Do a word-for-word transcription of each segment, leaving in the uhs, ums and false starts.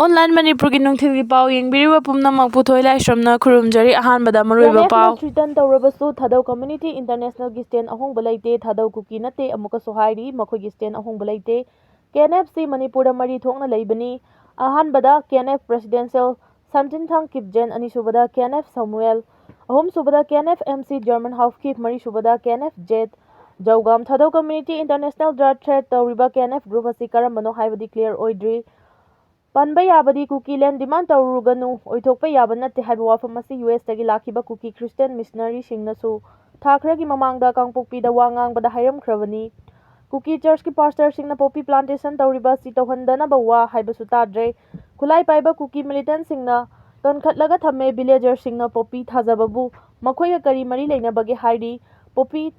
Online ꯃꯅꯤꯄꯨꯔꯒꯤ ꯅꯨꯡꯊꯤꯜꯒꯤ ꯄꯥꯎ ꯌꯦꯡꯕꯤꯔꯤꯕ ꯄꯨꯝꯅꯃꯛꯄꯨ ꯊꯣꯏ ꯂꯥꯏꯁ꯭ꯔꯝꯅ ꯈꯨꯔꯨꯝꯖꯔꯤ꯫ ꯑꯍꯥꯟꯕꯗ ꯃꯔꯨꯑꯣꯏꯕ ꯄꯥꯎ꯫ ꯀꯦ and ꯑꯦꯐꯅ threaten ꯇꯧꯔꯕꯁꯨ Thadou community internationalꯒꯤ stand ꯑꯍꯣꯡꯕ ꯂꯩꯇꯦ꯫ ꯊꯥꯗꯧ ꯀꯨꯀꯤ ꯅꯠꯇꯦ, ꯑꯃꯨꯛꯀꯁꯨ ꯍꯥꯏꯔꯤ, ꯃꯈꯣꯏꯒꯤ stand ꯑꯍꯣꯡꯕ ꯂꯩꯇꯦ꯫ ꯀꯦ ꯑꯦꯟ ꯑꯦꯐꯁꯤ ꯃꯅꯤꯄꯨꯔꯗ ꯃꯔꯤ ꯊꯣꯛꯅ ꯂꯩꯕꯅꯤ꯫ ꯑꯍꯥꯟꯕꯗ ꯀꯦ ꯑꯦꯟ ꯑꯦꯐ presidential ꯁꯝꯆꯤꯟꯊꯥꯡ ꯀꯤꯞꯖꯦꯟ, ꯑꯅꯤꯁꯨꯕꯗ ꯀꯦ ꯑꯦꯟ ꯑꯦꯐ ꯁꯃꯨꯑꯦꯜ, ꯑꯍꯨꯝꯁꯨꯕꯗ K N F M C German Haokip, ꯃꯔꯤꯁꯨꯕꯗ K N F Z Zogam. ꯊꯥꯗꯧ community international ꯗ threat ꯇꯧꯔꯤꯕ ꯀꯦ ꯑꯦꯟ ꯑꯦꯐ group ꯑꯁꯤ ꯀꯔꯝꯕꯅꯣ ꯍꯥꯏꯕꯗꯤ clear ꯑꯣꯏꯗ꯭ꯔꯤ꯫ ꯄꯟꯕ ꯌꯥꯕꯗꯤ ꯀꯨꯀꯤ land demand ꯇꯧꯔꯨꯒꯅꯨ, ꯑꯣꯏꯊꯣꯛꯄ ꯌꯥꯕ ꯅꯠꯇꯦ ꯍꯥꯏꯕ ꯋꯥꯐꯝ ꯑꯁꯤ ꯌꯨ ꯑꯦꯁꯇꯒꯤ ꯂꯥꯛꯈꯤꯕ ꯀꯨꯀꯤ Christian missionaryꯁꯤꯡꯅꯁꯨ ꯊꯥ ꯈꯔꯒꯤ ꯃꯃꯥꯡꯗ ꯀꯥꯡꯄꯣꯛꯄꯤꯗ ꯋꯥ ꯉꯥꯡꯕꯗ ꯍꯥꯏꯔꯝꯈ꯭ꯔꯕꯅꯤ꯫ ꯀꯨꯀꯤ churchꯀꯤ pastorꯁꯤꯡꯅ poppy plantation ꯇꯧꯔꯤꯕ ꯑꯁꯤ ꯇꯧꯍꯟꯗꯅꯕ ꯋꯥ ꯍꯥꯏꯕꯁꯨ ꯇꯥꯗ꯭ꯔꯦ꯫ ꯈꯨꯠꯂꯥꯏ ꯄꯥꯏꯕ ꯀꯨꯀꯤ militantꯁꯤꯡꯅ ꯀꯟꯈꯠꯂꯒ ꯊꯝꯃꯦ꯫ Villagerꯁꯤꯡꯅ poppy ꯊꯥꯖꯕꯕꯨ ꯃꯈꯣꯏꯒ ꯀꯔꯤ ꯃꯔꯤ ꯂꯩꯅꯕꯒꯦ ꯍꯥꯏꯔꯤ꯫ Poppy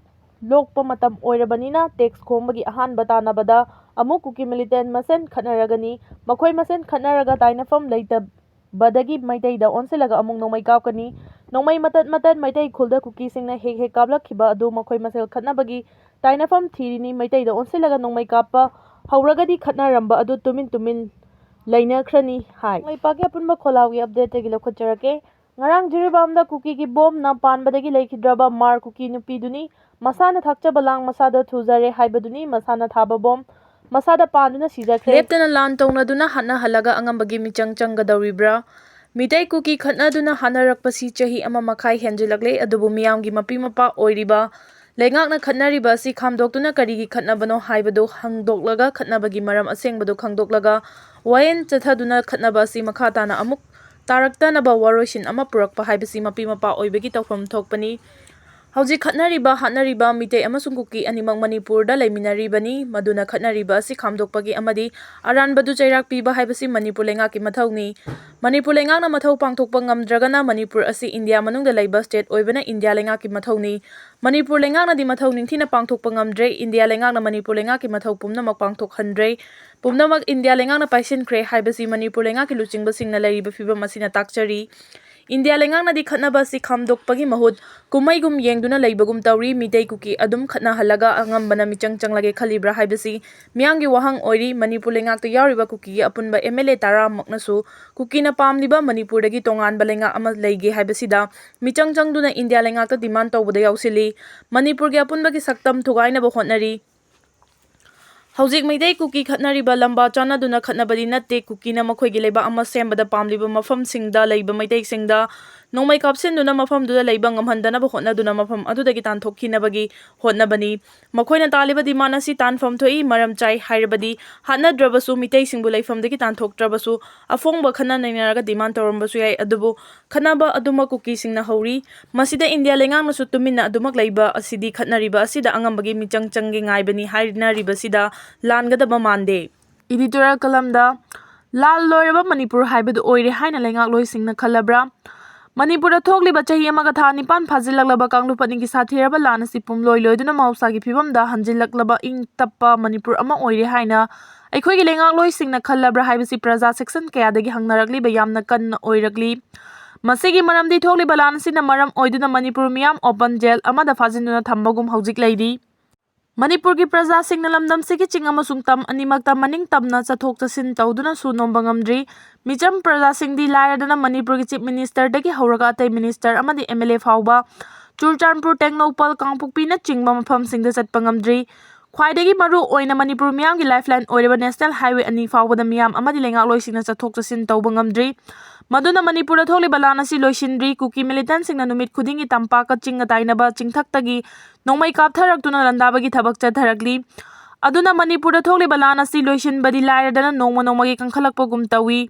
ꯂꯣꯛꯄ ꯃꯇꯝ ꯑꯣꯏꯔꯕꯅꯤꯅ tax ꯈꯣꯝꯕꯒꯤ ꯑꯍꯥꯟꯕ ꯇꯥꯟꯅꯕꯗ ꯑꯃꯨꯛ ꯀꯨꯀꯤ militant ꯃꯁꯦꯟ ꯈꯠꯅꯔꯒꯅꯤ꯫ ꯃꯈꯣꯏ ꯃꯁꯦꯟ ꯈꯠꯅꯔꯒ ꯇꯥꯏꯅꯐꯝ ꯂꯩꯇꯕꯗꯒꯤ ꯃꯩꯇꯩꯗ ꯑꯣꯟꯁꯤꯜꯂꯒ ꯑꯃꯨꯛ ꯅꯣꯡꯃꯩ ꯀꯥꯞꯀꯅꯤ꯫ ꯅꯣꯡꯃꯩ ꯃꯇꯠ ꯃꯇꯠ ꯃꯩꯇꯩ ꯈꯨꯜꯗ ꯀꯨꯀꯤꯁꯤꯡꯅ ꯍꯦꯛ ꯍꯦꯛ ꯀꯥꯞꯂꯛꯈꯤꯕ ꯑꯗꯨ ꯃꯈꯣꯏ ꯃꯁꯦꯜ ꯈꯠꯅꯕꯒꯤ ꯇꯥꯏꯅꯐꯝ ꯊꯤꯔꯤꯅꯤ꯫ ꯃꯩꯇꯩꯗ ꯑꯣꯟꯁꯤꯜꯂꯒ ꯅꯣꯡꯃꯩ ꯀꯥꯞꯄ ꯍꯧꯔꯒꯗꯤ ꯈꯠꯅꯔꯝꯕ ꯑꯗꯨ ꯇꯨꯃꯤꯟ ꯇꯨꯃꯤꯟ ꯂꯩꯅꯈ꯭ꯔꯅꯤ ꯍꯥꯏ꯫ ꯀꯪꯂꯩꯄꯥꯛꯀꯤ ꯑꯄꯨꯟꯕ ꯈꯣꯜꯂꯥꯎꯒꯤ updateꯇꯒꯤ ꯂꯧꯈꯠꯆꯔꯛꯀꯦ꯫ ꯉꯔꯥꯡ ꯖꯤꯔꯤꯕꯥꯝꯗ ꯀꯨꯀꯤꯒꯤ ꯕꯣꯝꯅ ꯄꯥꯟꯕꯗꯒꯤ ꯂꯩꯈꯤꯗ꯭ꯔꯕ ꯃꯥꯔ ꯀꯨꯀꯤ ꯅꯨꯄꯤꯗꯨꯅꯤ꯫ ꯃꯁꯥꯅ ꯊꯥꯛꯆꯕ ꯂꯥꯡ ꯃꯁꯥꯗ ꯊꯨꯖꯔꯦ ꯍꯥꯏꯕꯗꯨꯅꯤ꯫ ꯃꯁꯥꯅ ꯊꯥꯕ ꯕꯣꯝ ꯃꯁꯥꯗ ꯄꯥꯟꯗꯨꯅ ꯁꯤꯖꯈ꯭ꯔꯦ꯫ ꯂꯦꯞꯇꯅ ꯂꯥꯟ ꯇꯧꯅꯗꯨꯅ ꯍꯥꯠꯅꯍꯜꯂꯒ ꯑꯉꯝꯕꯒꯤ ꯃꯤꯆꯪ ꯆꯪꯒꯗꯧꯔꯤꯕ꯭ꯔꯥ? ꯃꯤꯇꯩ ꯀꯨꯀꯤ ꯈꯠꯅꯗꯨꯅ ꯍꯥꯠꯅꯔꯛꯄꯁꯤ ꯆꯍꯤ ꯑꯃ ꯃꯈꯥꯏ ꯍꯦꯟꯖꯤꯜꯂꯛꯂꯦ, ꯑꯗꯨꯕꯨ ꯃꯤꯌꯥꯝꯒꯤ ꯃꯄꯤ ꯃꯄꯥ ꯑꯣꯏꯔꯤꯕ ꯂꯩꯉꯥꯛꯅ ꯈꯠꯅꯔꯤꯕ ꯑꯁꯤ ꯈꯥꯝꯗꯣꯛꯇꯨꯅ ꯀꯔꯤꯒꯤ ꯈꯠꯅꯕꯅꯣ ꯍꯥꯏꯕꯗꯨ ꯍꯪꯗꯣꯛꯂꯒ ꯈꯠꯅꯕꯒꯤ ꯃꯔꯝ ꯑꯁꯦꯡꯕꯗꯨ ꯈꯪꯗꯣꯛꯂꯒ ꯋꯥꯌꯦꯜ ꯆꯠꯊꯗꯨꯅ ꯈꯠꯅꯕ ꯑꯁꯤ ꯃꯈꯥ ꯇꯥꯅ ꯑꯃꯨꯛ ꯇꯥꯔꯛꯇꯅꯕ ꯋꯥꯔꯣꯏꯁꯤꯟ ꯑꯃ ꯄꯨꯔꯛꯄ ꯍꯥꯏꯕꯁꯤ ꯃꯄꯤ ꯃꯄꯥ ꯑꯣꯏꯕꯒꯤ ꯇꯧꯐꯝ ꯊꯣꯛꯄꯅꯤ꯫ ꯍꯧꯖꯤꯛ ꯈꯠꯅꯔꯤꯕ, ꯍꯥꯠꯅꯔꯤꯕ ꯃꯤꯇꯩ ꯑꯃꯁꯨꯡ ꯀꯨꯀꯤ ꯑꯅꯤꯃꯛ ꯃꯅꯤꯄꯨꯔꯗ ꯂꯩꯃꯤꯟꯅꯔꯤꯕꯅꯤ꯫ ꯃꯗꯨꯅ ꯈꯠꯅꯔꯤꯕ ꯑꯁꯤ ꯈꯥꯝꯗꯣꯛꯄꯒꯤ ꯑꯃꯗꯤ ꯑꯔꯥꯟꯕꯗꯨ ꯆꯩꯔꯥꯛ ꯄꯤꯕ ꯍꯥꯏꯕꯁꯤ ꯃꯅꯤꯄꯨꯔ ꯂꯩꯉꯥꯛꯀꯤ ꯃꯊꯧꯅꯤ꯫ ꯃꯅꯤꯄꯨꯔ ꯂꯩꯉꯥꯛꯅ ꯃꯊꯧ ꯄꯥꯡꯊꯣꯛꯄ ꯉꯝꯗ꯭ꯔꯒꯅ ꯃꯅꯤꯄꯨꯔ ꯑꯁꯤ ꯏꯟꯗꯤꯌꯥ ꯃꯅꯨꯡꯗ ꯂꯩꯕ state ꯑꯣꯏꯕꯅ ꯏꯟꯗꯤꯌꯥ ꯂꯩꯉꯥꯛꯀꯤ ꯃꯊꯧꯅꯤ꯫ ꯃꯅꯤꯄꯨꯔ ꯂꯩꯉꯥꯛꯅꯗꯤ ꯃꯊꯧ ꯅꯤꯡꯊꯤꯅ ꯄꯥꯡꯊꯣꯛꯄ ꯉꯝꯗ꯭ꯔꯦ꯫ ꯏꯟꯗꯤꯌꯥ ꯂꯩꯉꯥꯛꯅ ꯃꯅꯤꯄꯨꯔ ꯂꯩꯉꯥꯛꯀꯤ ꯃꯊꯧ ꯄꯨꯝꯅꯃꯛ ꯄꯥꯡꯊꯣꯛꯍꯟꯗ꯭ꯔꯦ꯫ ꯄꯨꯝꯅꯃꯛ ꯏꯟꯗꯤꯌꯥ ꯂꯩꯉꯥꯛꯅ ꯄꯥꯏꯁꯤꯟꯈ꯭ꯔꯦ ꯍꯥꯏꯕꯁꯤ ꯃꯅꯤꯄꯨꯔ ꯂꯩꯉꯥꯛꯀꯤ ꯂꯨꯆꯤꯡꯕꯁꯤꯡꯅ ꯂꯩꯔꯤꯕ ꯐꯤꯕꯝ ꯑꯁꯤꯅ ꯇꯥꯛꯆꯔꯤ꯫ ꯏꯟꯗꯤꯌꯥ ꯂꯩꯉꯥꯛꯅꯗꯤ ꯈꯠꯅꯕ ꯑꯁꯤ ꯈꯥꯝꯗꯣꯛꯄꯒꯤ ꯃꯍꯨꯠ ꯀꯨꯝꯍꯩꯒꯨꯝ ꯌꯦꯡꯗꯨꯅ ꯂꯩꯕꯒꯨꯝ ꯇꯧꯔꯤ꯫ ꯃꯤꯇꯩ ꯀꯨꯀꯤ ꯑꯗꯨꯝ ꯈꯠꯅꯍꯜꯂꯒ ꯑꯉꯝꯕꯅ ꯃꯤꯆꯪ ꯆꯪꯂꯒꯦ ꯈꯜꯂꯤꯕ꯭ꯔꯥ ꯍꯥꯏꯕꯁꯤ ꯃꯤꯌꯥꯝꯒꯤ ꯋꯥꯍꯪ ꯑꯣꯏꯔꯤ꯫ ꯃꯅꯤꯄꯨꯔ ꯂꯩꯉꯥꯛꯇ ꯌꯥꯎꯔꯤꯕ ꯀꯨꯀꯤꯒꯤ ꯑꯄꯨꯟꯕ M L A ꯇꯔꯥꯃꯛꯅꯁꯨ ꯀꯨꯀꯤꯅ ꯄꯥꯝꯂꯤꯕ ꯃꯅꯤꯄꯨꯔꯗꯒꯤ ꯇꯣꯉꯥꯟꯕ ꯂꯩꯉꯥꯛ ꯑꯃ ꯂꯩꯒꯦ ꯍꯥꯏꯕꯁꯤꯗ ꯃꯤꯆꯪ ꯆꯪꯗꯨꯅ ꯏꯟꯗꯤꯌꯥ ꯂꯩꯉꯥꯛꯇ demand ꯇꯧꯕꯗ ꯌꯥꯎꯁꯤꯜꯂꯤ꯫ ꯃꯅꯤꯄꯨꯔꯒꯤ ꯑꯄꯨꯟꯕꯒꯤ ꯁꯛꯇꯝ ꯊꯨꯒꯥꯏꯅꯕ ꯍꯣꯠꯅꯔꯤ꯫ ꯍꯧꯖꯤꯛ ꯃꯩꯇꯩ ꯀꯨꯀꯤ ꯈꯠꯅꯔꯤꯕ ꯂꯝꯕꯥ ꯆꯥꯅꯗꯨꯅ ꯈꯠꯅꯕꯗꯤ ꯅꯠꯇꯦ꯫ ꯀꯨꯀꯤꯅ ꯃꯈꯣꯏꯒꯤ ꯂꯩꯕꯥꯛ ꯑꯃ ꯁꯦꯝꯕꯗ ꯄꯥꯝꯂꯤꯕ ꯃꯐꯝꯁꯤꯡꯗ ꯂꯩꯕ ꯃꯩꯇꯩꯁꯤꯡꯗ ꯅꯣꯡꯃꯩ ꯀꯥꯞꯁꯤꯟꯗꯨꯅ ꯃꯐꯝꯗꯨꯗ ꯂꯩꯕ ꯉꯝꯍꯟꯗꯅꯕ ꯍꯣꯠꯅꯗꯨꯅ ꯃꯐꯝ ꯑꯗꯨꯗꯒꯤ ꯇꯥꯟꯊꯣꯛꯈꯤꯅꯕꯒꯤ ꯍꯣꯠꯅꯕꯅꯤ꯫ ꯃꯈꯣꯏꯅ ꯇꯥꯜꯂꯤꯕ demand ꯑꯁꯤ ꯇꯥꯟꯐꯝ ꯊꯣꯛꯏ꯫ ꯃꯔꯝ ꯆꯥꯏ ꯍꯥꯏꯔꯕꯗꯤ ꯍꯥꯠꯅꯗ꯭ꯔꯕꯁꯨ, ꯃꯤꯇꯩꯁꯤꯡꯕꯨ ꯂꯩꯐꯝꯗꯒꯤ ꯇꯥꯟꯊꯣꯛꯇ꯭ꯔꯕꯁꯨ, ꯑꯐꯣꯡꯕ ꯈꯟꯅ ꯅꯩꯅꯔꯒ demand ꯇꯧꯔꯝꯕꯁꯨ ꯌꯥꯏ꯫ ꯑꯗꯨꯕꯨ ꯈꯠꯅꯕ ꯑꯗꯨꯃꯛ ꯀꯨꯀꯤꯁꯤꯡꯅ ꯍꯧꯔꯤ꯫ ꯃꯁꯤꯗ ꯏꯟꯗꯤꯌꯥ ꯂꯩꯉꯥꯛꯅꯁꯨ ꯇꯨꯃꯤꯟꯅ ꯑꯗꯨꯃꯛ ꯂꯩꯕ ꯑꯁꯤꯗꯤ ꯈꯠꯅꯔꯤꯕ ꯑꯁꯤꯗ ꯑꯉꯝꯕꯒꯤ ꯃꯤꯆꯪ ꯆꯪꯒꯦ ꯉꯥꯏꯕꯅꯤ ꯍꯥꯏꯅꯔꯤꯕꯁꯤꯗ ꯂꯥꯟꯒꯗꯕ ꯃꯥꯟꯗꯦ꯫ Editorial column ꯗ ꯂꯥꯜ ꯂꯣꯏꯔꯕ ꯃꯅꯤꯄꯨꯔ ꯍꯥꯏꯕꯗꯨ ꯑꯣꯏꯔꯦ ꯍꯥꯏꯅ ꯂꯩꯉꯥꯛꯂꯣꯏꯁꯤꯡꯅ ꯈꯜꯂꯕ꯭ꯔꯥ? ꯃꯅꯤꯄꯨꯔꯗ ꯊꯣꯛꯂꯤꯕ ꯆꯍꯤ ꯑꯃꯒ ꯊꯥ ꯅꯤꯄꯥꯟ ꯐꯥꯖꯤꯜꯂꯛꯂꯕ ꯀꯥꯡꯂꯨꯞ ꯑꯅꯤꯒꯤ ꯁꯥꯊꯤꯔꯕ ꯂꯥꯟ ꯑꯁꯤ ꯄꯨꯝꯂꯣꯏ ꯂꯣꯏꯗꯨꯅ ꯃꯍꯧꯁꯥꯒꯤ ꯐꯤꯕꯝꯗ ꯍꯟꯖꯤꯜꯂꯛꯂꯕ ꯏꯪ ꯇꯞꯄ ꯃꯅꯤꯄꯨꯔ ꯑꯃ ꯑꯣꯏꯔꯦ ꯍꯥꯏꯅ ꯑꯩꯈꯣꯏꯒꯤ ꯂꯩꯉꯥꯛꯂꯣꯏꯁꯤꯡꯅ ꯈꯜꯂꯕ꯭ꯔꯥ ꯍꯥꯏꯕꯁꯤ ꯄ꯭ꯔꯖꯥ section ꯀꯌꯥꯗꯒꯤ ꯍꯪꯅꯔꯛꯂꯤꯕ ꯌꯥꯝꯅ ꯀꯟꯅ ꯑꯣꯏꯔꯛꯂꯤ꯫ ꯃꯁꯤꯒꯤ ꯃꯔꯝꯗꯤ ꯊꯣꯛꯂꯤꯕ ꯂꯥꯟ ꯑꯁꯤꯅ ꯃꯔꯝ ꯑꯣꯏꯗꯨꯅ ꯃꯅꯤꯄꯨꯔ ꯃꯤꯌꯥꯝ open jail ꯑꯃꯗ ꯐꯥꯖꯤꯟꯗꯨꯅ ꯊꯝꯕꯒꯨꯝ ꯍꯧꯖꯤꯛ ꯂꯩꯔꯤ꯫ ꯃꯅꯤꯄꯨꯔꯒꯤ ꯄ꯭ꯔꯖꯥꯁꯤꯡꯅ ꯂꯝꯗꯝꯁꯤꯒꯤ ꯆꯤꯡ ꯑꯃꯁꯨꯡ ꯇꯝ ꯑꯅꯤꯃꯛꯇ ꯃꯅꯤꯡ ꯇꯝꯅ ꯆꯠꯊꯣꯛ ꯆꯠꯁꯤꯟ ꯇꯧꯗꯨꯅꯁꯨ ꯅꯣꯝꯕ ꯉꯝꯗ꯭ꯔꯤ꯫ ꯃꯤꯆꯝ ꯄ꯭ꯔꯖꯥꯁꯤꯡꯗꯤ ꯂꯥꯏꯔꯗꯅ ꯃꯅꯤꯄꯨꯔꯒꯤ Chief Minister ꯗꯒꯤ ꯍꯧꯔꯒ ꯑꯇꯩ minister ꯑꯃꯗꯤ M L A ꯐꯥꯎꯕ ꯆꯨꯔꯆꯥꯟꯄꯨꯔ, ꯇꯦꯡꯅꯧꯄꯜ, ꯀꯥꯡꯄꯣꯛꯄꯤꯅꯆꯤꯡꯕ ꯃꯐꯝꯁꯤꯡꯗ ꯆꯠꯄ ꯉꯝꯗ꯭ꯔꯤ꯫ ꯈ꯭ꯋꯥꯏꯗꯒꯤ ꯃꯔꯨ ꯑꯣꯏꯅ ꯃꯅꯤꯄꯨꯔ ꯃꯤꯌꯥꯝꯒꯤ lifeline ꯑꯣꯏꯔꯤꯕ National Highway ꯑꯅꯤ ꯐꯥꯎꯕꯗ ꯃꯤꯌꯥꯝ ꯑꯃꯗꯤ ꯂꯩꯉꯥꯛꯂꯣꯏꯁꯤꯡꯅ ꯆꯠꯊꯣꯛ ꯆꯠꯁꯤꯟ ꯇꯧꯕ ꯉꯝꯗ꯭ꯔꯤ꯫ ꯃꯗꯨꯅ ꯃꯅꯤꯄꯨꯔꯗ ꯊꯣꯛꯂꯤꯕ ꯂꯥꯟ ꯑꯁꯤ ꯂꯣꯏꯁꯤꯟꯗ꯭ꯔꯤ꯫ ꯀꯨꯀꯤ militantꯁꯤꯡꯅ ꯅꯨꯃꯤꯠ ꯈꯨꯗꯤꯡꯒꯤ ꯇꯝꯄꯥꯛꯀ ꯆꯤꯡꯒ ꯇꯥꯏꯅꯕ ꯆꯤꯡꯊꯛꯇꯒꯤ ꯅꯣꯡꯃꯩ ꯀꯥꯞꯊꯔꯛꯇꯨꯅ ꯂꯥꯟꯗꯥꯕꯒꯤ ꯊꯕꯛ ꯆꯠꯊꯔꯛꯂꯤ꯫ ꯑꯗꯨꯅ ꯃꯅꯤꯄꯨꯔꯗ ꯊꯣꯛꯂꯤꯕ ꯂꯥꯟ ꯑꯁꯤ ꯂꯣꯏꯁꯤꯟꯕꯗꯤ ꯂꯥꯏꯔꯗꯅ ꯅꯣꯡꯃ ꯅꯣꯡꯃꯒꯤ ꯀꯟꯈꯠꯂꯛꯄꯒꯨꯝ ꯇꯧꯏ꯫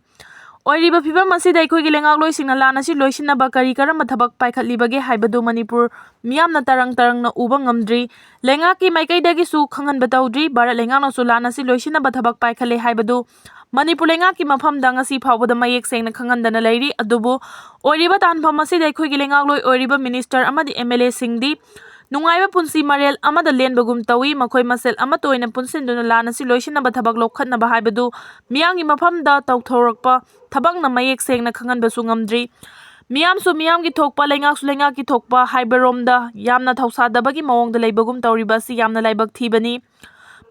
ꯑꯣꯏꯔꯤꯕ ꯐꯤꯕꯝ ꯑꯁꯤꯗ ꯑꯩꯈꯣꯏꯒꯤ ꯂꯩꯉꯥꯛꯂꯣꯏꯁꯤꯡꯅ ꯂꯥꯟ ꯑꯁꯤ ꯂꯣꯏꯁꯤꯟꯅꯕ ꯀꯔꯤ ꯀꯔꯝꯕ ꯊꯕꯛ ꯄꯥꯏꯈꯠꯂꯤꯕꯒꯦ ꯍꯥꯏꯕꯗꯨ ꯃꯅꯤꯄꯨꯔ ꯃꯤꯌꯥꯝꯅ ꯇꯔꯪ ꯇꯔꯪꯅ ꯎꯕ ꯉꯝꯗ꯭ꯔꯤ꯫ ꯂꯩꯉꯥꯛꯀꯤ ꯃꯥꯏꯀꯩꯗꯒꯤꯁꯨ ꯈꯪꯍꯟꯕ ꯇꯧꯗ꯭ꯔꯤ꯫ ꯚꯥꯔꯠ ꯂꯩꯉꯥꯛꯅꯁꯨ ꯂꯥꯟ ꯑꯁꯤ ꯂꯣꯏꯁꯤꯟꯅꯕ ꯊꯕꯛ ꯄꯥꯏꯈꯠꯂꯦ ꯍꯥꯏꯕꯗꯨ ꯃꯅꯤꯄꯨꯔ ꯂꯩꯉꯥꯛꯀꯤ ꯃꯐꯝꯗ ꯉꯁꯤ ꯐꯥꯎꯕꯗ ꯃꯌꯦꯛ ꯁꯦꯡꯅ ꯈꯪꯍꯟꯗꯅ ꯂꯩꯔꯤ꯫ ꯑꯗꯨꯕꯨ ꯑꯣꯏꯔꯤꯕ ꯇꯥꯟꯐꯝ ꯑꯁꯤꯗ ꯑꯩꯈꯣꯏꯒꯤ ꯂꯩꯉꯥꯛꯂꯣꯏ ꯑꯣꯏꯔꯤꯕ minister ꯑꯃꯗꯤ M L Aꯁꯤꯡꯗꯤ ꯅꯨꯡꯉꯥꯏꯕ ꯄꯨꯟꯁꯤ ꯃꯔꯦꯜ ꯑꯃꯗ ꯂꯦꯟꯕꯒꯨꯝ ꯇꯧꯏ꯫ ꯃꯈꯣꯏ ꯃꯁꯦꯜ ꯑꯃꯠꯇ ꯑꯣꯏꯅ ꯄꯨꯟꯁꯤꯟꯗꯨꯅ ꯂꯥꯟ ꯑꯁꯤ ꯂꯣꯏꯁꯤꯟꯅꯕ ꯊꯕꯛ ꯂꯧꯈꯠꯅꯕ ꯍꯥꯏꯕꯗꯨ ꯃꯤꯌꯥꯝꯒꯤ ꯃꯐꯝꯗ ꯇꯧꯊꯣꯔꯛꯄ ꯊꯕꯛꯅ ꯃꯌꯦꯛ ꯁꯦꯡꯅ ꯈꯪꯍꯟꯕꯁꯨ ꯉꯝꯗ꯭ꯔꯤ꯫ ꯃꯤꯌꯥꯝꯁꯨ ꯃꯤꯌꯥꯝꯒꯤ ꯊꯣꯛꯄ, ꯂꯩꯉꯥꯛꯁꯨ ꯂꯩꯉꯥꯛꯀꯤ ꯊꯣꯛꯄ ꯍꯥꯏꯕꯔꯣꯝꯗ ꯌꯥꯝꯅ ꯊꯧꯁꯥꯗꯕꯒꯤ ꯃꯑꯣꯡꯗ ꯂꯩꯕꯒꯨꯝ ꯇꯧꯔꯤꯕ ꯑꯁꯤ ꯌꯥꯝꯅ ꯂꯥꯏꯕꯛ ꯊꯤꯕꯅꯤ꯫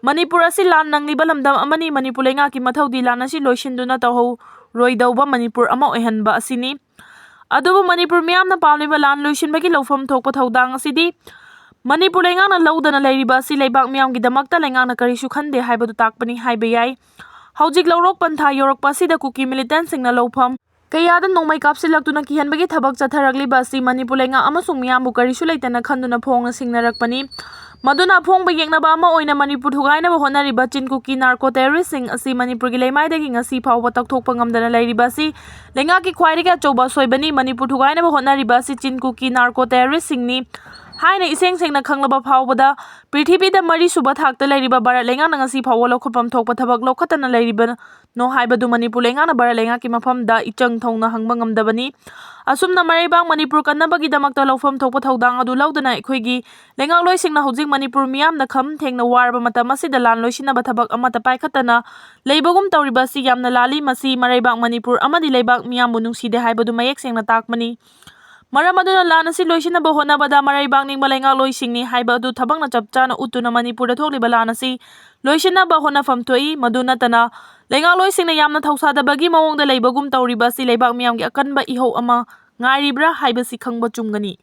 ꯃꯅꯤꯄꯨꯔ ꯑꯁꯤ ꯂꯥꯟ ꯅꯪꯂꯤꯕ ꯂꯝꯗꯝ ꯑꯃꯅꯤ꯫ ꯃꯅꯤꯄꯨꯔ ꯂꯩꯉꯥꯛꯀꯤ ꯃꯊꯧꯗꯤ ꯂꯥꯟ ꯑꯁꯤ ꯂꯣꯏꯁꯤꯟꯗꯨꯅ ꯇꯧꯍꯧꯔꯣꯏꯗꯧꯕ ꯃꯅꯤꯄꯨꯔ ꯑꯃ ꯑꯣꯏꯍꯟꯕ ꯑꯁꯤꯅꯤ꯫ ꯑꯗꯨꯕꯨ ꯃꯅꯤꯄꯨꯔ ꯃꯤꯌꯥꯝꯅ ꯄꯥꯝꯂꯤꯕ ꯂꯥꯟ ꯂꯣꯏꯁꯤꯟꯕꯒꯤ ꯂꯧꯐꯝ ꯊꯣꯛꯄ ꯊꯧꯗꯥꯡ ꯑꯁꯤꯗꯤ ꯃꯅꯤꯄꯨꯔ ꯂꯩꯉꯥꯛꯅ ꯂꯧꯗꯅ ꯂꯩꯔꯤꯕ ꯑꯁꯤ ꯂꯩꯕꯥꯛ ꯃꯤꯌꯥꯝꯒꯤꯗꯃꯛꯇ ꯂꯩꯉꯥꯛꯅ ꯀꯔꯤꯁꯨ ꯈꯟꯗꯦ ꯍꯥꯏꯕꯗꯨ ꯇꯥꯛꯄꯅꯤ ꯍꯥꯏꯕ ꯌꯥꯏ꯫ ꯍꯧꯖꯤꯛ ꯂꯧꯔꯣꯛ ꯄꯟꯊꯥ ꯌꯧꯔꯛꯄ ꯑꯁꯤꯗ ꯀꯨꯀꯤ ꯃꯤꯂꯤꯇꯦꯟꯁꯤꯡꯅ ꯂꯧꯐꯝ ꯀꯌꯥꯗ ꯅꯣꯡꯃꯩ ꯀꯥꯞꯁꯤꯜꯂꯛꯇꯨꯅ ꯀꯤꯍꯟꯕꯒꯤ ꯊꯕꯛ ꯆꯠꯊꯔꯛꯂꯤꯕ ꯑꯁꯤ ꯃꯅꯤꯄꯨꯔ ꯂꯩꯉꯥꯛ ꯑꯃꯁꯨꯡ ꯃꯤꯌꯥꯝꯕꯨ ꯀꯔꯤꯁꯨ ꯂꯩꯇꯅ ꯈꯟꯗꯨꯅ ꯐꯣꯡꯅ ꯁꯤꯡꯅꯔꯛꯄꯅꯤ꯫ ꯃꯗꯨꯅ ꯑꯐꯣꯡꯕ ꯌꯦꯛꯅꯕ ꯑꯃ ꯑꯣꯏꯅ ꯃꯅꯤꯄꯨꯔ ꯊꯨꯒꯥꯏꯅꯕ ꯍꯣꯠꯅꯔꯤꯕ ꯆꯤꯟ ꯀꯨꯀꯤ ꯅꯥꯔꯀꯣ ꯇꯦꯔꯣꯔꯤꯁꯁꯤꯡ ꯑꯁꯤ ꯃꯅꯤꯄꯨꯔꯒꯤ ꯂꯩꯃꯥꯏꯗꯒꯤ ꯉꯁꯤ ꯐꯥꯎꯕ ꯇꯧꯊꯣꯛꯄ ꯉꯝꯗꯅ ꯂꯩꯔꯤꯕ ꯑꯁꯤ ꯂꯩꯉꯥꯛꯀꯤ ꯈ꯭ꯋꯥꯏꯗꯒꯤ ꯑꯆꯧꯕ ꯑꯁꯣꯏꯕꯅꯤ꯫ ꯃꯅꯤꯄꯨꯔ ꯊꯨꯒꯥꯏꯅꯕ ꯍꯣꯠꯅꯔꯤꯕ ꯑꯁꯤ ꯆꯤꯟ ꯀꯨꯀꯤ ꯅꯥꯔꯀꯣ ꯇꯦꯔꯣꯔꯤꯁꯁꯤꯡꯅꯤ ꯍꯥꯏꯅ ꯏꯁꯦꯡ ꯁꯦꯡꯅ ꯈꯪꯂꯕ ꯐꯥꯎꯕꯗ ꯄ꯭ꯔꯤꯊꯤꯕꯤꯗ ꯃꯔꯤꯁꯨꯕ ꯊꯥꯛꯇ ꯂꯩꯔꯤꯕ ꯚꯥꯔꯠ ꯂꯩꯉꯥꯛꯅ ꯉꯁꯤ ꯐꯥꯎꯕ ꯂꯧꯈꯠꯐꯝ ꯊꯣꯛꯄ ꯊꯕꯛ ꯂꯧꯈꯠꯇꯅ ꯂꯩꯔꯤꯕ ꯅꯣ ꯍꯥꯏꯕꯗꯨ ꯃꯅꯤꯄꯨꯔ ꯂꯩꯉꯥꯛꯅ ꯚꯥꯔꯠ ꯂꯩꯉꯥꯛꯀꯤ ꯃꯐꯝꯗ ꯏꯆꯪ ꯊꯧꯅ ꯍꯪꯕ ꯉꯝꯗꯕꯅꯤ꯫ ꯑꯁꯨꯝꯅ ꯃꯔꯩꯕꯥꯛ ꯃꯅꯤꯄꯨꯔ ꯀꯟꯅꯕꯒꯤꯗꯃꯛꯇ ꯂꯧꯐꯝ ꯊꯣꯛꯄ ꯊꯧꯗꯥꯡ ꯑꯗꯨ ꯂꯧꯗꯅ ꯑꯩꯈꯣꯏꯒꯤ ꯂꯩꯉꯥꯛꯂꯣꯏꯁꯤꯡꯅ ꯍꯧꯖꯤꯛ ꯃꯅꯤꯄꯨꯔ ꯃꯤꯌꯥꯝꯅ ꯈꯝ ꯊꯦꯡꯅ ꯋꯥꯔꯕ ꯃꯇꯝ ꯑꯁꯤꯗ ꯂꯥꯟ ꯂꯣꯏꯁꯤꯟꯅꯕ ꯊꯕꯛ ꯑꯃꯠꯇ ꯄꯥꯏꯈꯠꯇꯅ ꯂꯩꯕꯒꯨꯝ ꯇꯧꯔꯤꯕ ꯑꯁꯤ ꯌꯥꯝꯅ ꯂꯥꯜꯂꯤ꯫ ꯃꯁꯤ ꯃꯔꯩꯕꯥꯛ ꯃꯅꯤꯄꯨꯔ ꯑꯃꯗꯤ ꯂꯩꯕꯥꯛ ꯃꯤꯌꯥꯝꯕꯨ ꯅꯨꯡꯁꯤꯗꯦ ꯍꯥꯏꯕꯗꯨ ꯃꯌꯦꯛ ꯁꯦꯡꯅ ꯇꯥꯛꯄꯅꯤ꯫ ꯃꯔꯝ ꯑꯗꯨꯅ ꯂꯥꯟ ꯑꯁꯤ ꯂꯣꯏꯁꯤꯟꯅꯕ ꯍꯣꯠꯅꯕꯗ ꯃꯔꯩꯕꯥꯛ ꯅꯤꯡꯕ ꯂꯩꯉꯥꯛꯂꯣꯏꯁꯤꯡꯅꯤ ꯍꯥꯏꯕ ꯑꯗꯨ ꯊꯕꯛꯅ ꯆꯞ ꯆꯥꯅ ꯎꯠꯇꯨꯅ ꯃꯅꯤꯄꯨꯔꯗ ꯊꯣꯛꯂꯤꯕ ꯂꯥꯟ ꯑꯁꯤ ꯂꯣꯏꯁꯤꯟꯅꯕ ꯍꯣꯠꯅꯐꯝ ꯊꯣꯛꯏ꯫ ꯃꯗꯨ ꯅꯠꯇꯅ ꯂꯩꯉꯥꯛꯂꯣꯏꯁꯤꯡꯅ ꯌꯥꯝꯅ ꯊꯧꯁꯥꯗꯕꯒꯤ ꯃꯑꯣꯡꯗ ꯂꯩꯕꯒꯨꯝ ꯇꯧꯔꯤꯕ ꯑꯁꯤ ꯂꯩꯕꯥꯛ ꯃꯤꯌꯥꯝꯒꯤ ꯑꯀꯟꯕ ꯏꯍꯧ ꯑꯃ ꯉꯥꯏꯔꯤꯕ꯭ꯔꯥ ꯍꯥꯏꯕꯁꯤ ꯈꯪꯕ ꯆꯨꯝꯒꯅꯤ꯫